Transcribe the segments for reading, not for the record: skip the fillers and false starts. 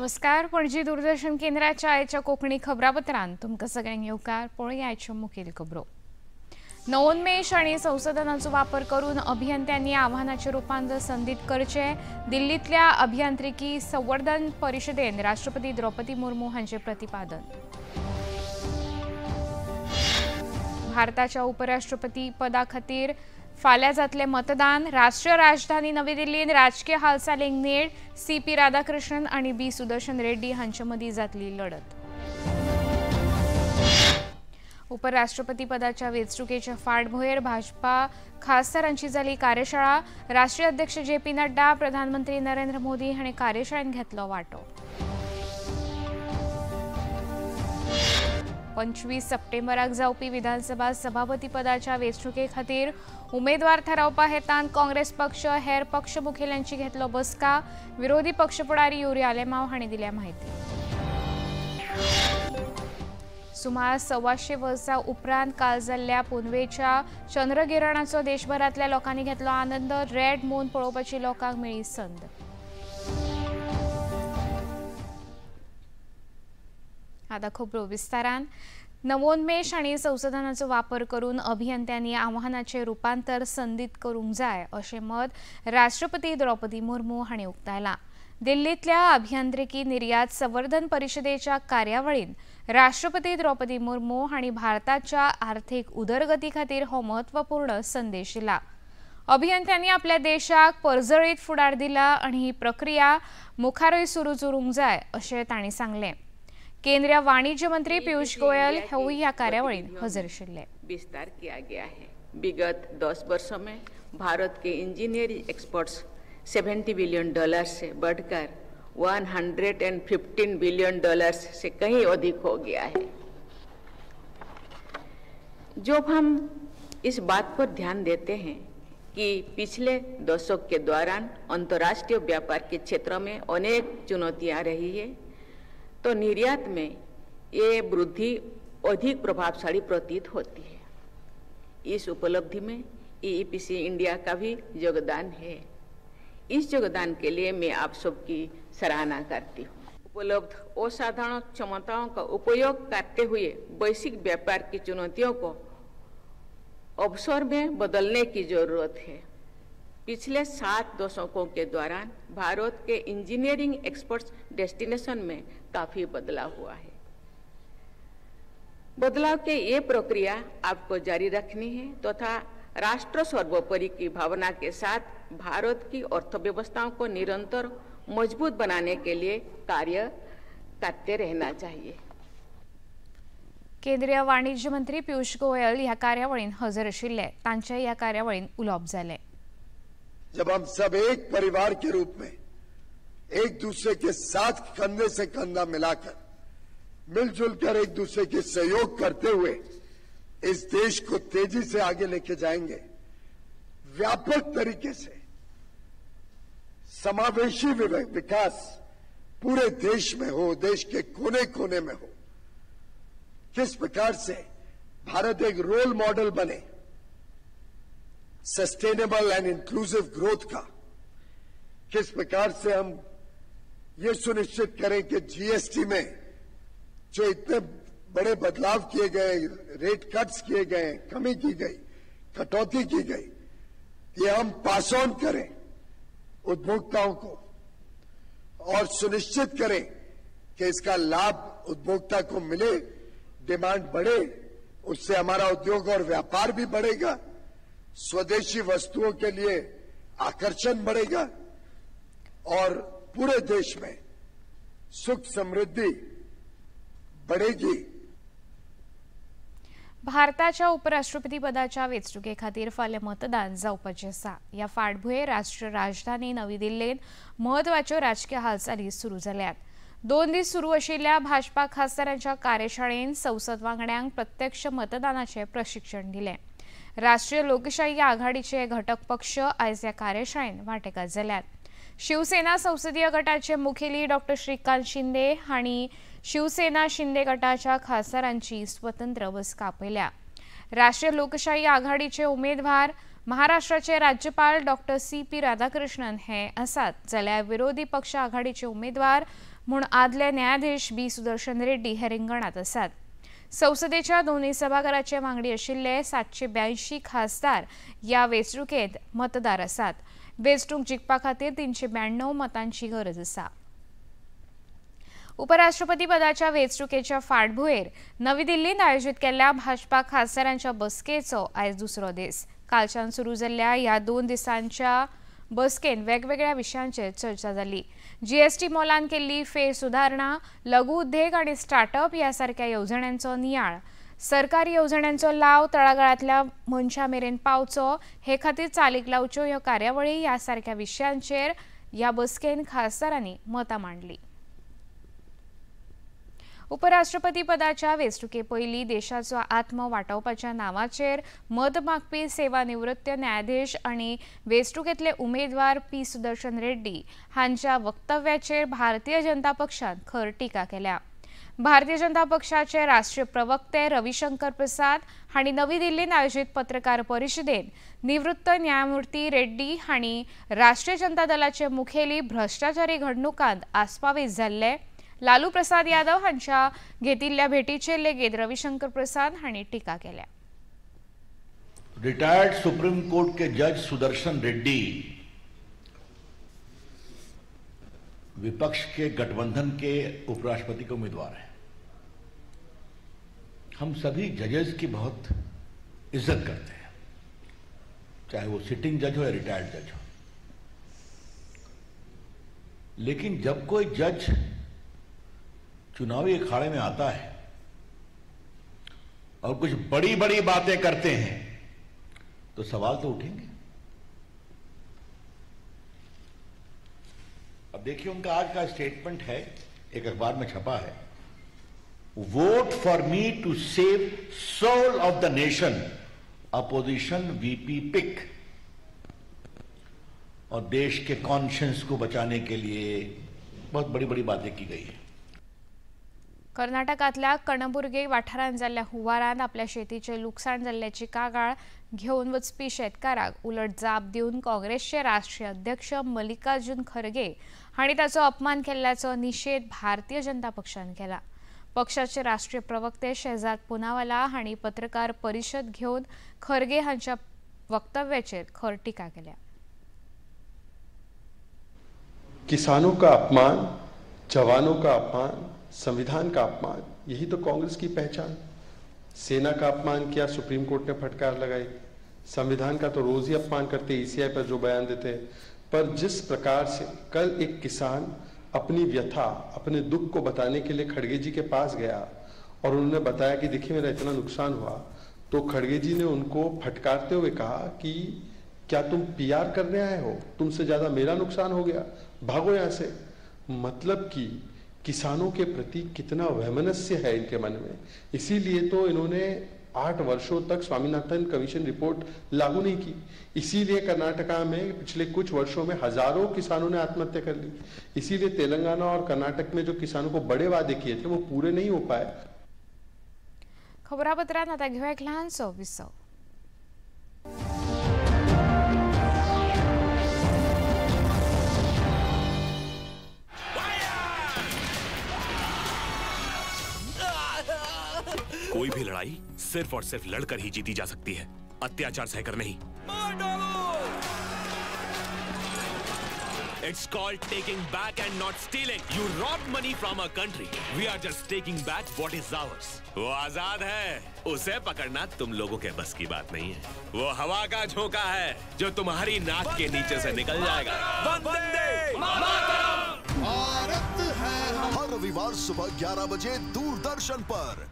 नमस्कार, पणजी दूरदर्शन केंद्राच्या आयच्या कोंकणी खबरापत्रांत तुमकां सगळ्यांक येवकार. पळोवया आयच्यो मुखेल खबरो. नवोन्मेष आनी संशोधनाचो वापर करून अभियंत्यांनी आव्हानाचे रुपांतर संदीत करचे, दिल्लींतल्या अभियांत्रिकी संवर्धन परिशदेन राष्ट्रपती द्रौपदी मुर्मू हांचे प्रतिपादन. भारताच्या उपराष्ट्रपती पदा खातीर फाल्यां जातलें मतदान. राष्ट्रीय राजधानी नवी दिल्लीन राजकीय हालचालींक नेट. सी पी राधाकृष्णन आनी बी सुदर्शन रेड्डी हांचे मदीं जातली लढत. उपराष्ट्रपती पदाच्या वेंचणुकेच्या फाटभुंयेर भाजपा खासदारांची जाली कार्यशाळा. राष्ट्रीय अध्यक्ष जे पी नड्डा, प्रधानमंत्री नरेंद्र मोदी हांणी कार्यशाळेंत घेतलो वांटो. 25 सप्टेंबराक जावपी विधानसभा सभापती पदाच्या वेंचणुके खातीर उमेदवार थारावपा हेतान काँग्रेस पक्ष हेर पक्ष मुखेल्यांची घेतलो बसका. विरोधी पक्ष फुडारी युरी आलेमाव हांणी दिल्या म्हायती. सुमार 125 वर्सां उपरांत काल जाल्ल्या पुनवेच्या चंद्रगिरणाचो देशभरांतल्या लोकांनी घेतलो आनंद. रेड मून पळोवपाची लोकांक मेळ्ळी संद. आतां खबरो विस्तारान. नवोन्मेष आनी संशोधनाचो वापर करून अभियंत्यांनी आव्हानाचे रुपांतर संदीत करूंक जाय अशें मत राष्ट्रपती द्रौपदी मुर्मू हांणी उक्तायलां. दिल्लींतल्या अभियांत्रिकी निर्यात संवर्धन परिशदेच्या कार्यावळींत राष्ट्रपती द्रौपदी मुर्मू हांणी भारताच्या आर्थीक उदरगती खातीर हो म्हत्वपूर्ण संदेश दिला. अभियंत्यांनी आपल्या देशाक परजळीत फुडार दिला आनी ही प्रक्रिया मुखारूय सुरू उरूंक जाय अशें तांणी सांगलें. केंद्रीय वाणिज्य मंत्री पीयूष गोयल हेवूय ह्या कार्यावळींत हजर आशिल्ले. विस्तार किया गया है. विगत 10 वर्षों में भारत के इंजीनियरिंग एक्सपर्ट्स 70 बिलियन डॉलर से बढ़कर 115 बिलियन डॉलर्स से कहीं अधिक हो गया है. जब हम इस बात पर ध्यान देते हैं कि पिछले दशक के दौरान अंतर्राष्ट्रीय व्यापार के क्षेत्र में अनेक चुनौतियां रही है, तो निर्यात में ये वृद्धि अधिक प्रभावशाली प्रतीत होती है. इस उपलब्धि में ईईपीसी इंडिया का भी योगदान है. इस योगदान के लिए मैं आप सबकी सराहना करती हूँ. उपलब्ध असाधारण क्षमताओं का उपयोग करते हुए वैश्विक व्यापार की चुनौतियों को अवसर में बदलने की जरूरत है. पिछले 7 दशकों के दौरान भारत के इंजीनियरिंग एक्सपर्ट्स डेस्टिनेशन में काफ़ी बदलाव हुआ है. बदलाव के ये प्रक्रिया आपको जारी रखनी है तथा राष्ट्र सर्वोपरि की भावना के साथ भारत की अर्थव्यवस्थाओं को निरंतर मजबूत बनाने के लिए कार्य करते रहना चाहिए. केंद्रीय वाणिज्य मंत्री पीयूष गोयल ह्या कार्यावळींत हजर आशिल्ले. तांचे ह्या कार्यावळींत उलोवप जालें. जब हम सब एक परिवार के रूप में एक दूसरे के साथ कंधे से कंधा मिलाकर मिलजुल कर एक दूसरे के सहयोग करते हुए इस देश को तेजी से आगे लेके जाएंगे, व्यापक तरीके से समावेशी विकास पूरे देश में हो, देश के कोने कोने में हो, किस प्रकार से भारत एक रोल मॉडल बने सस्टेनेबल एंड इंक्लूसिव ग्रोथ का, किस प्रकार से हम ये सुनिश्चित करें कि जीएसटी में जो इतने बड़े बदलाव किए गए, रेट कट्स किए गए, कमी की गई, कटौती की गई, ये हम पास ऑन करें उपभोक्ताओं को और सुनिश्चित करें कि इसका लाभ उपभोक्ता को मिले, डिमांड बढ़े, उससे हमारा उद्योग और व्यापार भी बढ़ेगा, स्वदेशी वस्तुओं के लिए आकर्षण बढ़ेगा और पूरे देश में सुख समृद्धि बढ़ेगी. भारताच्या उपराष्ट्रपती पदाच्या वेंचणुके खातीर फाल्यां मतदान जावपाचें आसा. ह्या फाटभुंयेर राष्ट्रीय राजधानी नवी दिल्लींत म्हत्वाच्यो राजकीय हालचाली सुरू जाल्यात. 2 दीस सुरू आशिल्ल्या भाजपा खासदारांच्या कार्यशाळेंत संसद वांगड्यांक प्रत्यक्ष मतदानाचें प्रशिक्षण दिलें. राष्ट्रीय लोकशाही आघाडीचे घटक पक्ष आयज ह्या कार्यशाळेंत वांटेकार जाल्यात. शिवसेना संसदीय गटाचे मुखेली डॉक्टर श्रीकांत शिंदे हांणी शिवसेना शिंदे गटाच्या खासदारांची स्वतंत्र बसका आपयल्या. राष्ट्रीय लोकशाही आघाडीचे उमेदवार महाराष्ट्राचे राज्यपाल डॉक्टर सी पी राधाकृष्णन हे आसात, जाल्यार विरोधी पक्ष आघाडीचे उमेदवार म्हूण आदले न्यायाधीश बी सुदर्शन रेड्डी हे रिंगणांत आसात. संसदेच्या दोनूय सभाघराचे वांगडी आशिल्ले 782 खासदार ह्या वेंचणुकेंत मतदार आसात. वेंचणूक जिखपा खातीर 392 मतांची गरज आसा. उपराष्ट्रपती पदाच्या वेंचणुकेच्या फाटभुंयेर नवी दिल्लींत आयोजीत केल्ल्या भाजपा खासदारांच्या बसकेचो आयज दुसरो दीस. कालच्यान सुरू जाल्ल्या ह्या 2 दिसांच्या बसकेन वेगवेगळ्या विशयांचेर चर्चा जाली. जीएसटी मोलान केल्ली फेर सुदारणा, लघु उद्देग आनी स्टार्टअप ह्या सारक्या येवजण्यांचो नियाळ, सरकारी येवजण्यांचो लाव तळागाळांतल्या मनशां मेरेन पावचो हे खातीर चालीक लावच्यो ह्यो कार्यावळी ह्या सारक्या विशयांचेर ह्या बसकेन खासदारांनी मतां मांडली. उपराष्ट्रपती पदाच्या वेंचणुके पयलीं देशाचो आत्मो वाटावपाच्या नांवाचेर मत मागपी सेवानिवृत्त न्यायाधीश आनी वेंचणुकेंतले उमेदवार पी सुदर्शन रेड्डी हांच्या वक्तव्याचेर भारतीय जनता पक्षान खर टिका केल्या. भारतीय जनता पक्षाचे राष्ट्रीय प्रवक्ते रविशंकर प्रसाद हांणी नवी दिल्लींत आयोजीत पत्रकार परिशदेंत निवृत्त न्यायमूर्ती रेड्डी हांणी राष्ट्रीय जनता दलाचे मुखेली भ्रश्टाचारी घडणुकांत आस्पावीत जाल्ले लालू प्रसाद यादव हांच्या घेतिल्ल्या भेटीचेर लेगीत रविशंकर प्रसाद हांणी टीका केल्या. रिटायर्ड सुप्रीम कोर्ट के जज सुदर्शन रेड्डी विपक्ष के गठबंधन के उपराष्ट्रपति के उम्मीदवार हैं. हम सभी जजेस की बहुत इज्जत करते हैं, चाहे वो सिटिंग जज हो या रिटायर्ड जज हो, लेकिन जब कोई जज चुनावी अखाड़े में आता है और कुछ बड़ी बड़ी बातें करते हैं तो सवाल तो उठेंगे. अब देखिए, उनका आज का स्टेटमेंट है, एक अखबार में छपा है, vote for me to save soul of the nation, opposition VP pick. और देश के कॉन्शियंस को बचाने के लिए बहुत बड़ी बड़ी बातें की गई है. कर्नाटकांतल्या कणबुर्गे वाठारांत जाल्ल्या हुंवारांत आपल्या शेतीचें लुकसाण जाल्ल्याची कागाळ घेवन वचपी शेतकाराक उलट जाप दिवन काँग्रेसचे राष्ट्रीय अध्यक्ष मल्लिकार्जुन खरगे हांणी ताचो अपमान केल्ल्याचो निशेध भारतीय जनता पक्षान केला. पक्षाचे राष्ट्रीय प्रवक्ते शेजाद पुनावाला हांणी पत्रकार परिशद घेवन खरगे हांच्या वक्तव्याचेर खर टिका केल्या. किसानों का अपमान, जवानों का अपमान, संविधान का अपमान, यही तो कांग्रेस की पहचान. सेना का अपमान किया, सुप्रीम कोर्ट ने फटकार लगाई. संविधान का तो रोज ही अपमान करते, ईसीआई पर जो बयान देते हैं. पर जिस प्रकार से कल एक किसान अपनी व्यथा, अपने दुख को बताने के लिए खड़गे जी के पास गया और उन्होंने बताया कि देखिए मेरा इतना नुकसान हुआ, तो खड़गे जी ने उनको फटकारते हुए कहा कि क्या तुम पीआर करने आए हो, तुमसे ज़्यादा मेरा नुकसान हो गया, भागो यहाँ से. मतलब कि किसानों के प्रति कितना वैमनस्य है इनके मन में. इसीलिए तो इन्होंने 8 वर्षों तक स्वामीनाथन कमीशन रिपोर्ट लागू नहीं की. इसीलिए कर्नाटका में पिछले कुछ वर्षों में हजारों किसानों ने आत्महत्या कर ली. इसीलिए तेलंगाना और कर्नाटक में जो किसानों को बड़े वादे किए थे वो पूरे नहीं हो पाए. खबरापत्रांत आतां घेवया एक ल्हानसो विसव. कोई भी लड़ाई सिर्फ और सिर्फ लड़कर ही जीती जा सकती है, अत्याचार सहकर नहीं. It's called taking back and not stealing. You robbed money from our country. We are just taking back what is ours. वो आजाद है, उसे पकड़ना तुम लोगों के बस की बात नहीं है. वो हवा का झोंका है जो तुम्हारी नाक के नीचे से निकल जाएगा. वंदे मातरम. भारत है हर रविवार सुबह 11 बजे दूरदर्शन पर.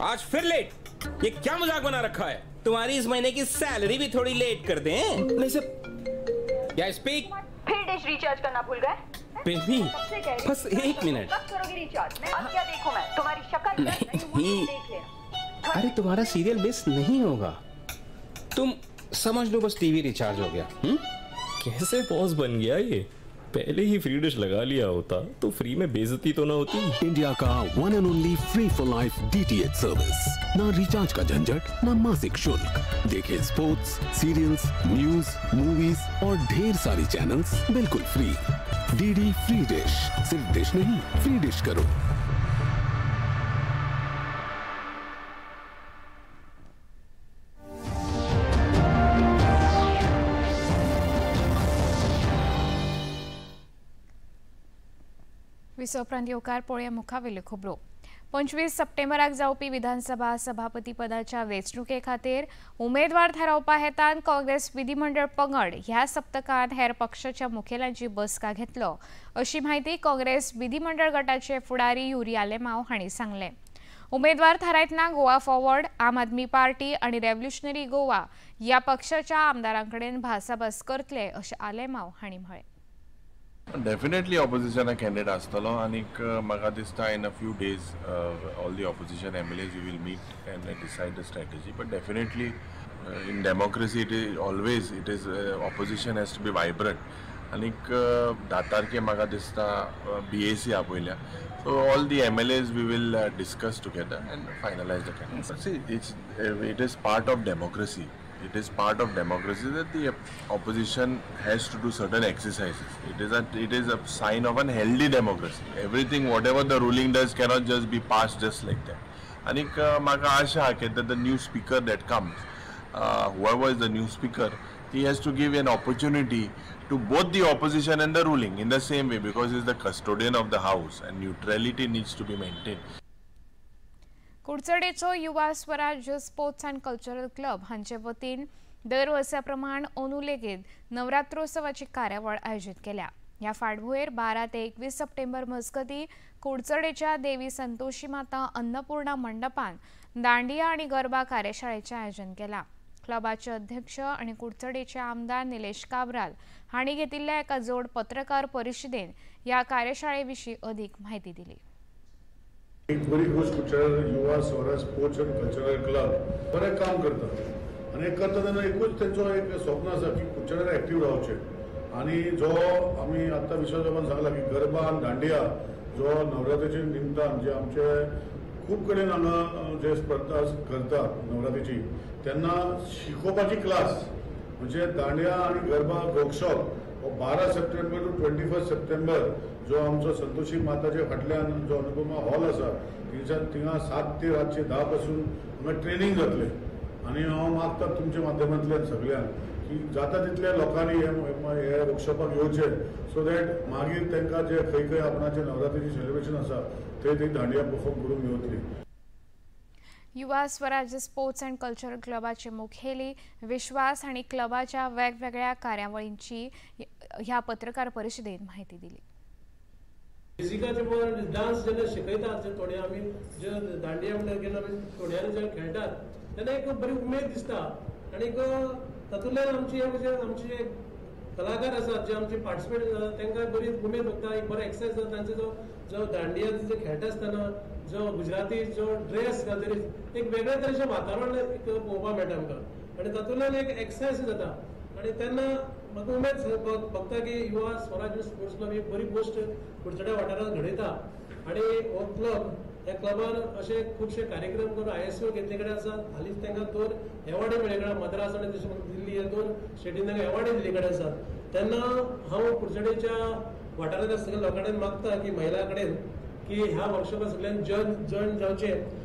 आज फिर लेट, ये क्या मजाक बना रखा है? तुम्हारी इस महीने की सैलरी भी थोड़ी लेट कर दें। नहीं सर, क्या स्पीक? फिर डिश रिचार्ज करना भूल गए? बेबी, बस एक मिनट। कब करोगी रिचार्ज? मैं अब क्या देखूं मैं? तुम्हारी शक्ल नहीं। अरे तुम्हारा सीरियल मिस नहीं होगा, तुम समझ लो बस टीवी रिचार्ज हो गया। कैसे बॉस बन गया ये? पहले ही फ्री डिश लगा लिया होता तो फ्री में बेइज्जती तो ना होती। इंडिया का one and only free for life DTH service. ना रिचार्ज का झंझट, ना मासिक शुल्क। देखें स्पोर्ट्स, सीरियल्स, न्यूज, मूवीज और ढेर सारी चैनल्स बिल्कुल फ्री। डीडी फ्री डिश, सिर्फ डिश नहीं, फ्री डिश करो। विसव येवकार पळोवया मुखावेल्यो खबरो। 25 सप्टेंबराक जावपी विधानसभा सभापती पदाच्या वेंचणुके खातीर उमेदवार थारावपा हेतान काँग्रेस विधिमंडळ पंगड ह्या सप्तकांत हेर पक्षाच्या मुखेल्यांची बसका घेतलो अशी म्हायती काँग्रेस विधिमंडळ गटाचे फुडारी युरी आलेमाव हांणी सांगलें। उमेदवार थारायतना गोवा फॉरवर्ड, आम आदमी पार्टी आनी रेव्होल्युशनरी गोवा ह्या पक्षाच्या आमदारां कडेन भासाभास करतले अशें आलेमाव हांणी म्हळें। डेफिनेटली ऑपोजिशना कॅन्डिडेट आसतलो आनीक म्हाका दिसता in a few days all the opposition MLAs we will meet and decide the strategy. But definitely in democracy it is always it is opposition has to be vibrant. आनीक 10 तारखे म्हाका दिसता BAC आपयल्या, so all the MLAs we will discuss together and finalise the candidate. See, it's it is part of democracy. It is part of democracy that the opposition has to do certain exercises. It is a sign of an healthy democracy. Everything, whatever the ruling does, cannot just be passed just like that. And म्हाका आशा आहा that the new speaker that comes, whoever is the new speaker, he has to give an opportunity to both the opposition and the ruling in the same way, because he is the custodian of the house and neutrality needs to be maintained. कुडचडेचो Yuva Swaraj sports and cultural club हांचे वतीन दर वर्सा प्रमाण अंदू लेगीत नवरात्रोत्सवाची कार्यावळ आयोजीत केल्या। ह्या फाटभुंयेर 12 ते 21 सप्टेंबर मजगती कुडचडेच्या देवी संतोषी माता अन्नपूर्णा मंडपान दांडिया आनी गरबा कार्यशाळेचें आयोजन केलां। क्लबाचे अध्यक्ष आनी कुडचडेचे आमदार निलेश काब्राल हांणी घेतिल्ल्या एका जोड पत्रकार परिशदेन ह्या कार्यशाळे विशीं अदीक म्हायती दिली। एक बरी गोश्ट Kudchade Yuva Swaraj sports and cultural club बरें काम करता आनी करता तेन्ना एकूच तेंचो एक स्वप्न आसा की कुडचड्यार एक्टीव रावचें आनी जो आमी आत्तां विश्वास सांगला की गरबा आनी दांडिया जो नवरात्रीच्या निमतान जे आमचे खूब कडेन हांगा जे स्पर्धा करतात नवरात्रीची तेन्ना शिकोवपाची क्लास म्हणजे दांडिया आनी गरबा वर्कशॉप हो 12 सप्टेंबर टू 21 सप्टेंबर जो आमचो संतोषी माताच्या फाटल्यान जो अनुपमा हॉल आसा थंयच्यान थिंगा 7 ते रातचे 10 पासून हांगा ट्रेनींग जातलें आनी हांव मागता तुमच्या माध्यमांतल्यान सगळ्यांक की जाता तितल्या लोकांनी हे वर्कशॉपाक येवचें सो that मागीर तांकां जे खंय खंय आपणाचें नवरात्रीचें सेलिब्रेशन आसा थंय थंय दांडिया परफॉर्म करूंक येवतली। Yuva Swaraj sports and cultural क्लबाचे मुखेली विश्वास हांणी क्लबाच्या वेगवेगळ्या कार्यावळींची ह्या पत्रकार परिशदेत म्हायती दिली। म्युजिकाचे पळोवन डान्स जेन्ना शिकयतात थोडे आमी जे दांडिया म्हणटा केन्ना आमी थोड्यांनी जेन्ना खेळटात तेन्ना एक बरी उमेद दिसता आनी तातूंतल्यान आमची म्हणजे आमचे जे कलाकार आसात जे आमचे पार्टिसिपेट जातात तांकां बरी उमेद भोगता, एक बरो एक्सरसायज जाता। तांचो जो दांडिया जे खेळटा आसतना जो गुजराती जो ड्रेस घालतरी एक वेगळ्या तरेचें वातावरण एक पळोवपाक मेळटा आमकां आनी तातूंतल्यान एक एक्सरसायज जाता आनी तेन्ना म्हाका उमेद भोगता की युवा स्वराज स्पोर्ट्स क्लब ही बरी गोश्ट कुडचड्या वाठारांत घडयता आनी हो क्लब ह्या क्लबान अशे खुबशे कार्यक्रम करून ISO घेतले कडेन आसा। हालींच तांकां 2 एवॉर्डय मेळ्ळे कडेन मद्रास आनी तशें दिल्ली ह्या 2 स्टेटीन तांकां एवॉर्डय दिल्ले कडेन आसात। तेन्ना हांव कुडचडेच्या वाठारांतल्या सगळ्या लोकां कडेन मागता की महिलां कडेन की ह्या वर्कशॉपाक सगळ्यांनी जॉयन जावचें।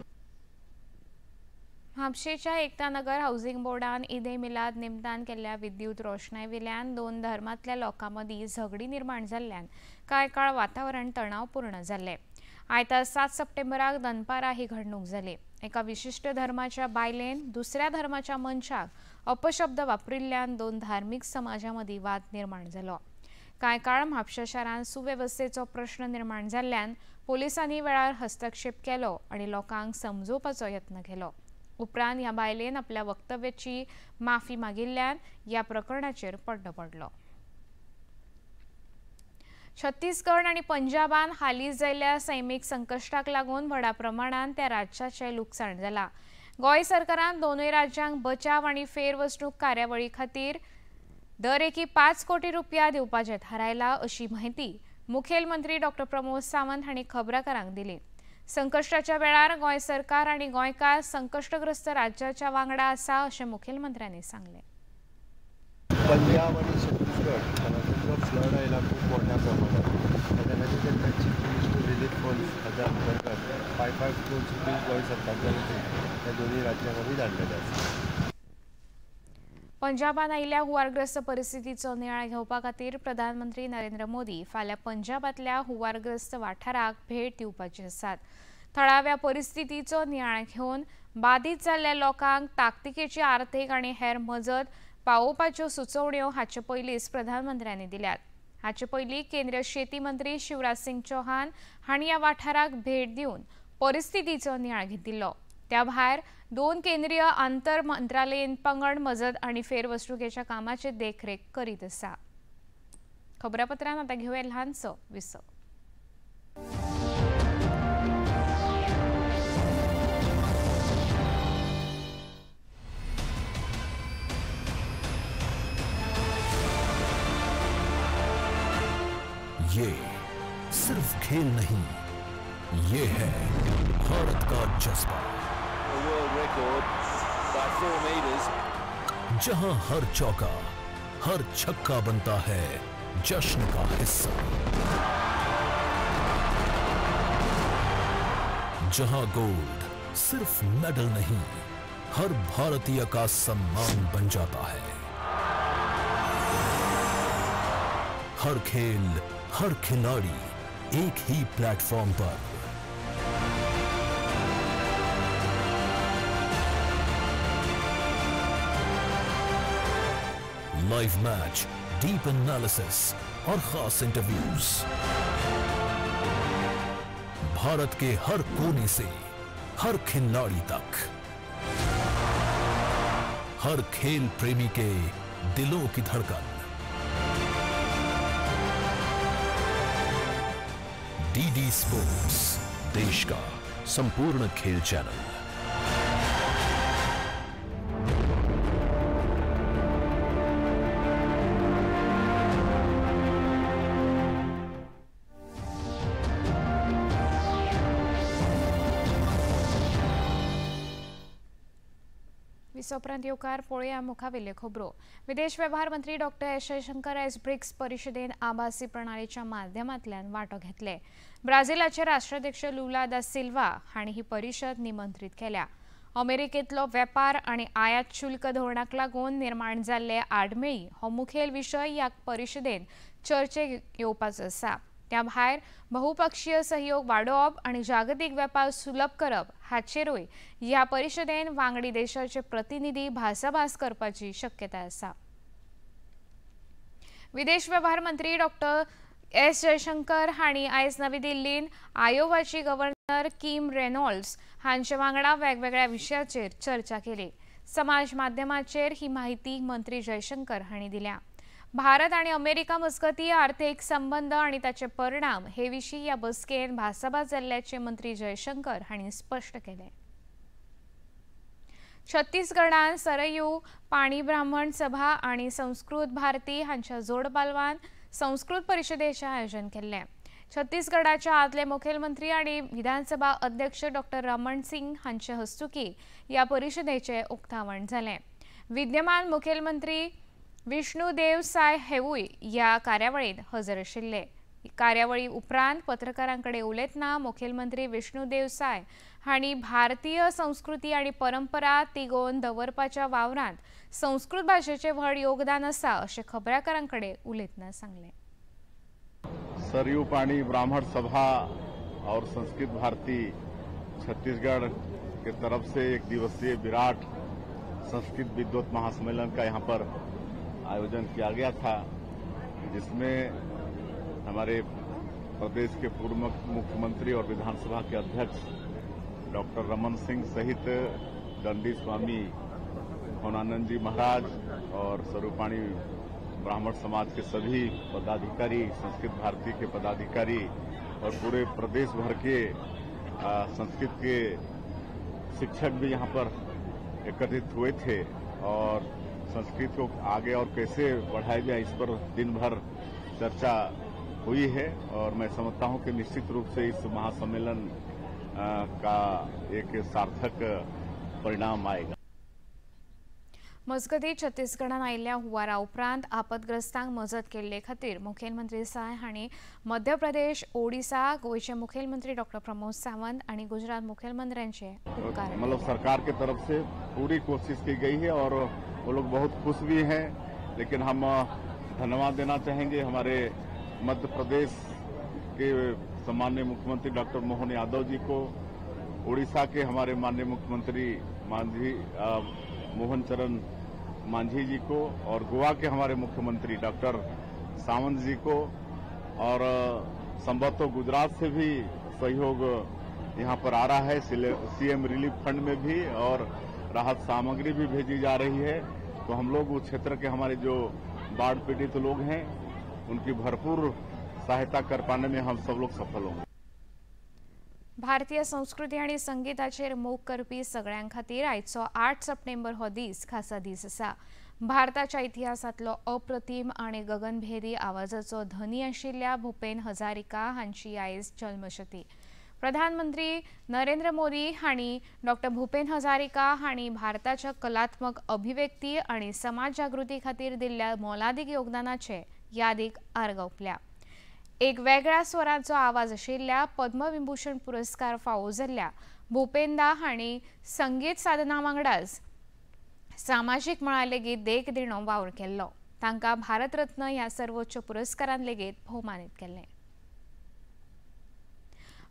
म्हापशेच्या एकता नगर हाऊसिंग बोर्डान ईद ए मिलाद निमतान केल्ल्या विद्युत रोशणायेवेल्यान 2 धर्मांतल्या लोकां मदीं झगडी निर्माण जाल्ल्यान कांय काळ वातावरण तणावपूर्ण जाल्लें। आयतार 7 सप्टेंबराक दनपारा ही घडणूक जाली। एका विशिश्ट धर्माच्या बायलेन दुसऱ्या धर्माच्या मनशाक अपशब्द वापरिल्ल्यान 2 धार्मीक समाजां मदीं वाद निर्माण जालो। कांय काळ म्हापशा शारांत सुवेवस्थेचो प्रश्न निर्माण जाल्ल्यान पोलिसांनी वेळार हस्तक्षेप केलो आनी लोकांक समजोवपाचो यत्न केलो। उपरांत ह्या बायलेन आपल्या वक्तव्याची माफी मागिल्ल्यान ह्या प्रकरणाचेर पड्डो पडलो। छत्तीसगड आनी पंजाबान हालींच जाल्ल्या सैमीक संकश्टाक लागून व्हडा प्रमाणान त्या राज्याचें लुकसाण जालां। गोंय सरकारान दोनूय राज्यांक बचाव आनी फेरवसणूक कार्यावळी खातीर दर एकी 5 कोटी रुपया दिवपाचें थारायला अशी म्हायती मुखेलमंत्री डॉ प्रमोद सावंत हांणी खबराकारांक दिली। संकश्टाच्या वेळार गोंय सरकार आनी गोंयकार संकश्टग्रस्त राज्याच्या वांगडा आसा अशें मुखेलमंत्र्यांनी सांगलें। पंजाब आनी छत्तीसगड हांगासर जो फ्लड आयला खूब मोठ्या प्रमाणात ताच्या खातीर तांकां चीफ मिनिस्टर रिलीफ फंड हाच्या अंतर्गत 5-5 करोड रुपीज गोंय सरकारच्या वतीन ह्या दोनूय राज्यांक आमी धाडलेले आसा। पंजाबान आयिल्ल्या हुंवारग्रस्त परिस्थितीचो नियाळ घेवपा खातीर प्रधानमंत्री नरेंद्र मोदी फाल्यां पंजाबांतल्या हुंवारग्रस्त वाठाराक भेट दिवपाचे आसात। थळाव्या परिस्थितीचो नियाळ घेवन बाधित जाल्ल्या लोकांक ताकतिकेची आर्थीक आनी हेर मजत पावोवपाच्यो सुचोवण्यो हाचे पयलींच प्रधानमंत्र्यांनी दिल्यात। हाचे पयलीं केंद्रीय शेती मंत्री शिवराज सिंग चौहान हांणी ह्या वाठाराक भेट दिवन परिस्थितीचो नियाळ घेतिल्लो। त्या भायर 2 केंद्रीय आंतर मंत्रालयीन पंगड मजत आनी फेरवसणुकेच्या कामाची देखरेख करीत आसा। खबरापत्रांत आतां घेवया ल्हानसो विसव। ये सिर्फ खेल नहीं, ये है भारत का जज्बा, जहां हर चौका हर छक्का बनता है जश्न का हिस्सा, जहां गोल्ड सिर्फ मेडल नहीं हर भारतीय का सम्मान बन जाता है। हर खेल हर खिलाड़ी एक ही प्लेटफॉर्म पर। लाइव मैच, डीप एनालिसिस और खास इंटरव्यूज, भारत के हर कोने से हर खिलाड़ी तक, हर खेल प्रेमी के दिलों की धड़कन। डीडी स्पोर्ट्स, देश का संपूर्ण खेल चैनल। विसोपरांत येवकार पळोवया मुखावेल्यो खबरो। विदेश वेव्हार मंत्री डॉ एस जयशंकर आयज ब्रिक्स परिशदेन आभासी प्रणालीच्या माध्यमांतल्यान वांटो घेतले। ब्राझिलाचे राष्ट्राध्यक्ष लुला दा सिल्वा हांणी ही परिशद निमंत्रीत केल्या। अमेरिकेंतलो वेपार आनी आयात शुल्क धोरणाक लागून निर्माण जाल्ले आडमेळी हो मुखेल विशय ह्या परिशदेन चर्चेक येवपाचो आसा। त्या भायर बहुपक्षीय सहयोग वाडोवप आनी जागतीक वेपार सुलभ करप हाचेरूय ह्या परिशदेन वांगडी देशाचे प्रतिनिधी भासाभास करपाची शक्यताय आसा। विदेश वेव्हार मंत्री डॉ एस जयशंकर हांणी आयज नवी दिल्लीन आयोवाची गव्हर्नर किम रेनॉल्ड्स हांचे वांगडा वेगवेगळ्या विशयाचेर चर्चा केली। समाज माध्यमाचेर ही माहिती मंत्री जयशंकर हांणी दिल्या। भारत आणि अमेरिका मजगती आर्थिक संबंध आणि ताचे परिणाम हे विशीं ह्या बसकेन भासाभास जाल्ल्याचें मंत्री जयशंकर हांणी स्पश्ट केलें। छत्तीसगडान सरयू पाणी ब्राह्मण सभा आणि संस्कृत भारती हांच्या जोडपालवान संस्कृत परिशदेचें आयोजन केल्लें। छत्तीसगडाच्या आदले मुखेलमंत्री आनी विधानसभा अध्यक्ष डॉ रमण सिंग हांचे हस्तुकी ह्या परिशदेचें उक्तावण जालें। विद्यमान मुखेलमंत्री विष्णुदेव साय हेवूय ह्या कार्यावळीत हजर आशिल्ले। कार्यावळी उपरांत पत्रकारां कडेन उलयतना मुखेलमंत्री विष्णुदेव साय हांणी भारतीय संस्कृती आनी परंपरा तिगोवन दवरपाच्या वावरांत संस्कृत भाशेचें व्हड योगदान आसा अशें खबराकारां कडेन उलयतना सांगलें। सरयू पाणी ब्राह्मण सभा और संस्कृत भारती छत्तीसगढ़ के तरफ से एक दिवसीय विराट संस्कृत विद्वत महासम्मेलन का यहाँ पर आयोजन किया गया था, जिसमें हमारे प्रदेश के पूर्व मुख्यमंत्री और विधानसभा के अध्यक्ष डॉक्टर रमन सिंह सहित दंडी स्वामी भवनानंद जी महाराज और स्वरूपाणी ब्राह्मण समाज के सभी पदाधिकारी, संस्कृत भारती के पदाधिकारी और पूरे प्रदेश भर के संस्कृत के शिक्षक भी यहाँ पर एकत्रित हुए थे और संस्कृत को आगे और कैसे बढ़ाया जाए, इस पर दिन भर चर्चा हुई है। और मैं समझता हूं कि निश्चित रूप से इस महासम्मेलन का एक सार्थक परिणाम आएगा। मजगतीं छत्तीसगडान आयिल्ल्या हुंवारा उपरांत आपदग्रस्तांक मजत केल्ले खातीर मुखेलमंत्री साय हांणी मध्य प्रदेश, ओडिसा, गोंयचे मुखेलमंत्री डॉक्टर प्रमोद सावंत आनी गुजरात मुखेलमंत्र्यांचे उपकार। मतलब सरकार के तरफ से पूरी कोशिश की गई है और वो लोग बहुत खुश भी हैं। लेकिन हम धन्यवाद देना चाहेंगे हमारे मध्य प्रदेश के सम्माननीय मुख्यमंत्री डॉक्टर मोहन यादव जी को, उड़ीसा के हमारे माननीय मुख्यमंत्री मांझी मोहन चरण मांझी जी को और गोवा के हमारे मुख्यमंत्री डॉक्टर सावंत जी को, और संभवतः गुजरात से भी सहयोग यहाँ पर आ रहा है, सीएम रिलीफ फंड में भी और राहत सामग्री भी भेजी जा रही है। तो हम लोग उस क्षेत्र के हमारे जो बाढ़ पीड़ित लोग हैं उनकी भरपूर सहायता कर पाने में हम सब लोग सफल होंगे। भारतीय संस्कृती आनी संगीताचेर मोग करपी सगळ्यां खातीर आयचो 8 सप्टेंबर हो दीस खासा दीस आसा। भारताच्या इतिहासांतलो अप्रतिम आनी गगनभेदी आवाजाचो धनी आशिल्ल्या भूपेन हजारिका हांची आयज जल्मशती। प्रधानमंत्री नरेंद्र मोदी हांणी डॉक्टर भूपेन हजारिका हांणी भारताच्या कलात्मक अभिव्यक्ती आनी समाज जागृती खातीर दिल्ल्या मोलादीक योगदानाचे यादीक आर्गां ओंपल्या। एक वेगळ्या स्वराचो आवाज आशिल्ल्या पद्मविभूषण पुरस्कार फावो जाल्ल्या भूपेंदा हांणी संगीत साधना वांगडाच सामाजीक मळार लेगीत देख दिणो वावर केल्लो। तांकां भारतरत्न ह्या सर्वोच्च पुरस्कारान लेगीत भोवमानीत केल्लें।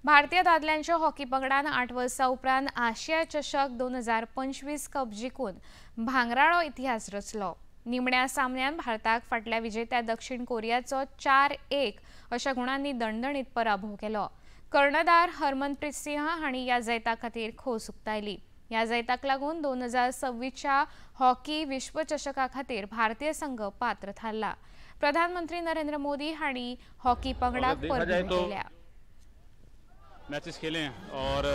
भारतीय दादल्यांच्या हॉकी पंगडान 8 वर्सां उपरांत आशिया चषक 2025 कप जिखून भांगराळो इतिहास रचलो। निमण्या सामन्यान भारताक फाटल्या विजेत्या दक्षिण कोरियाचो 4-1 अशा गुणांनी दणदणीत पराभव केलो। कर्णधार हरमनप्रीत सिंह हांणी ह्या जैता खातीर खोस उक्तायली। ह्या जैताक लागून 2026च्या हॉकी विश्वचषका खातीर भारतीय संघ पात्र थारला। प्रधानमंत्री नरेंद्र मोदी हांणी हॉकी पंगडाक परबी दिल्या। मैचेस खेले हैं और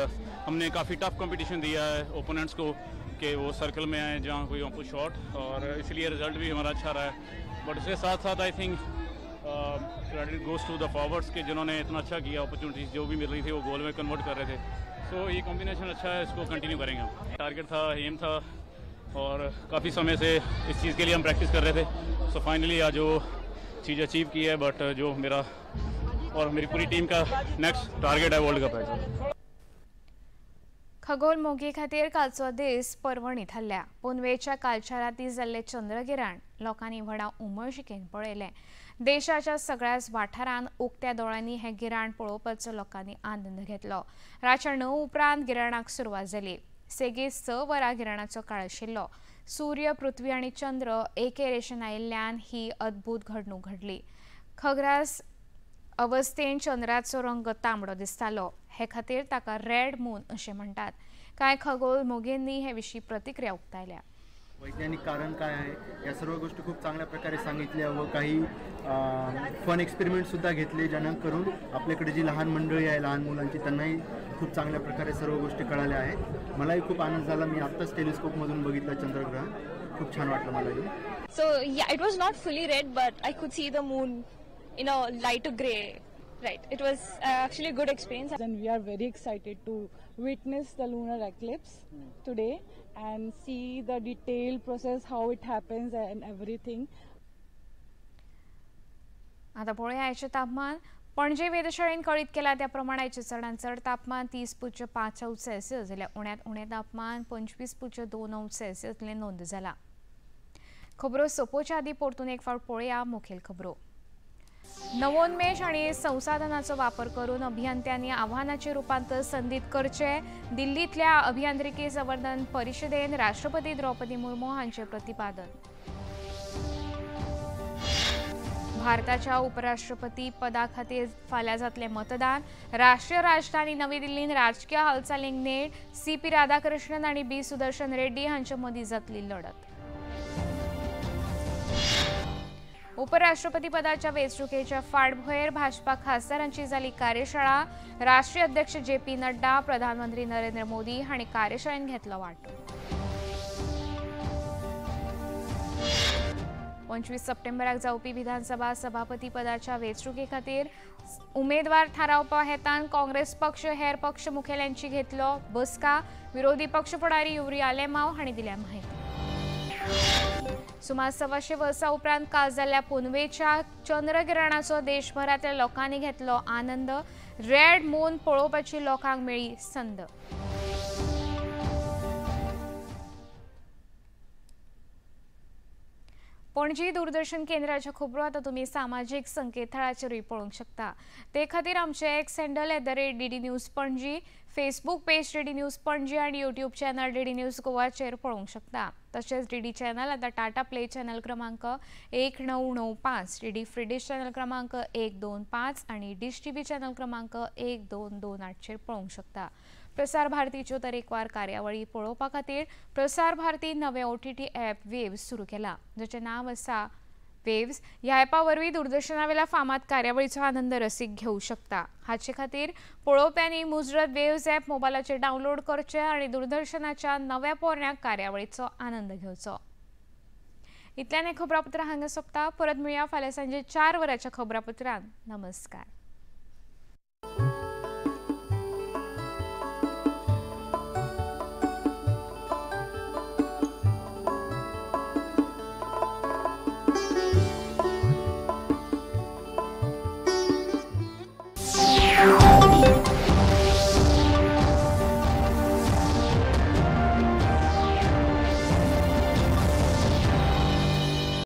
हमने काफ़ी टफ कंपटीशन दिया है ओपोनेंट्स को कि वो सर्कल में आए जहाँ कोई आपको शॉट, और इसलिए रिजल्ट भी हमारा अच्छा रहा है। बट उसके साथ साथ I think credit goes to the forwards K जिन्होंने इतना अच्छा किया, अपॉर्चुनिटीज़ जो भी मिल रही थी वो गोल में कन्वर्ट कर रहे थे। सो ये कॉम्बिनेशन अच्छा है, इसको कंटिन्यू करेंगे हम। टारगेट था, एम था और काफ़ी समय से इस चीज़ के लिए हम प्रैक्टिस कर रहे थे। सो फाइनली आज वो चीज़ अचीव की है, बट जो मेरा और मेरी पूरी टीम का नेक्स्ट टारगेट है वर्ल्ड कप है। खगोल मोगी खातीर कालचो दीस पर्वणी थारल्या। पुनवेच्या कालच्या राती जाल्लें चंद्रगिराण लोकांनी व्हडा उमळशिकेन पळयलें। देशाच्या सगळ्याच वाठारांत उक्त्या दोळ्यांनी हें गिराण पळोवपाचो लोकांनी आनंद घेतलो। रातच्या 9 उपरांत गिराणाक सुरवात जाली। सेगीत 6 वरां गिराणाचो काळ आशिल्लो। सूर्य, पृथ्वी आनी चंद्र एके रेशेन आयिल्ल्यान ही अद्भुत घडणूक घडली। खग्रास अवस्थेन चंद्राचो रंग तांबडो दिसतालो, हे खातीर ताका रेड मून अशें म्हणटात। कांय खगोल मोगींनी हे विशीं प्रतिक्रिया उक्तायल्या। वैज्ञानिक कारण काय आहे या सर्व गोष्टी खूप चांगल्या प्रकारे सांगितल्या व काही फन एक्सपेरिमेंटसुद्धा घेतले, जेणेकरून आपल्याकडे जी लहान मंडळी आहे लहान मुलांची त्यांनाही खूप चांगल्या प्रकारे सर्व गोष्टी कळाल्या आहेत। मलाही खूप आनंद झाला। मी आत्ताच टेलिस्कोपमधून बघितला चंद्रग्रहण, खूप छान वाटलं मलाही। So yeah, it was not fully red, but I could see the moon in a lighter grey. Right, it was actually a good experience. And we are very excited to witness the lunar eclipse today and see the detailed process, how it happens and everything. आता पळोवया आयचें तापमान। पणजे वेधशाळेन कळीत केला त्या प्रमाण आयचें चडांत चड तापमान 30.5 अंश सेल्सियस जाल्यार उण्यांत उणें तापमान 25.2 अंश सेल्सियस इतलें नोंद जालां। खबरो सोंपोवच्या आदीं परतून एक फावट पळोवया मुखेल खबरो। नवोन्मेष आनी संसाधनाचो वापर करून अभियंत्यांनी आव्हानाचे रूपांतर संदीत करचे, दिल्लींतल्या अभियांत्रिकी संवर्धन परिषदेन राष्ट्रपती द्रौपदी मुर्मू हांचे प्रतिपादन। भारताच्या उपराष्ट्रपती पदा खातीर फाल्यां जातलें मतदान। राष्ट्रीय राजधानी नवी दिल्लीन राजकीय हालचालींक नेट, सीपी राधाकृष्णन आनी बी सुदर्शन रेड्डी हांचे मदीं जातली लढत। उपराष्ट्रपती पदाच्या वेंचणुकेच्या फाटभुंयेर भाजपा खासदारांची जाली कार्यशाळा। राष्ट्रीय अध्यक्ष जे पी नड्डा, प्रधानमंत्री नरेंद्र मोदी हांणी कार्यशाळेंत घेतलो वांटो। 25 सप्टेंबराक जावपी विधानसभा सभापती पदाच्या वेंचणुके खातीर उमेदवार थारावपा हेतान काँग्रेस पक्ष हेर पक्ष मुखेल्यांची घेतलो बसका। विरोधी पक्ष फुडारी युरी आलेमाव हांणी दिल्या माहिती। सुमार 125 वर्सां उपरांत काल जाल्ल्या पुनवेच्या चंद्रगिरणाचो देशभरांतल्या लोकांनी घेतलो आनंद। रेड मून पळोवपाची लोकांक मेळ्ळी संद। पणजी दूरदर्शन केंद्राच्या खबरो आतां तुमी सामाजीक संकेतथळाचेरूय पळोवंक शकता। ते खातीर आमचे X handle @DD News Panaji, Facebook page DD News Panaji आनी यूट्यूब चॅनल डीडी न्यूज गोवाचेर पळोवंक शकता। तशेंच डीडी चॅनल आतां टाटा प्ले चॅनल क्रमांक 1995, डीडी फ्री डिश चॅनल क्रमांक 125 आनी डिश टीव्ही चॅनल क्रमांक 1228चेर पळोवंक शकता। प्रसार भारतीच्यो तरेकवार कार्यावळी पळोवपा खातीर प्रसार भारती नवे OTT app वेव्स सुरू केला, जाचें नांव आसा वेव्स। ह्या ॲपा वरवीं दूरदर्शनावेल्या फामाद कार्यावळीचो आनंद रसीक घेवं शकता। हाचे खातीर पळोवप्यांनी मुजरत वेव्स ॲप मोबायलाचेर डावनलोड करचें आनी दूरदर्शनाच्या नव्या पोरण्या कार्यावळीचो आनंद घेवचो। इतल्यान हें खबरापत्र हांगा सोंपता। परत मेळया फाल्यां सांजे 4 वरांच्या खबरापत्रान। नमस्कार।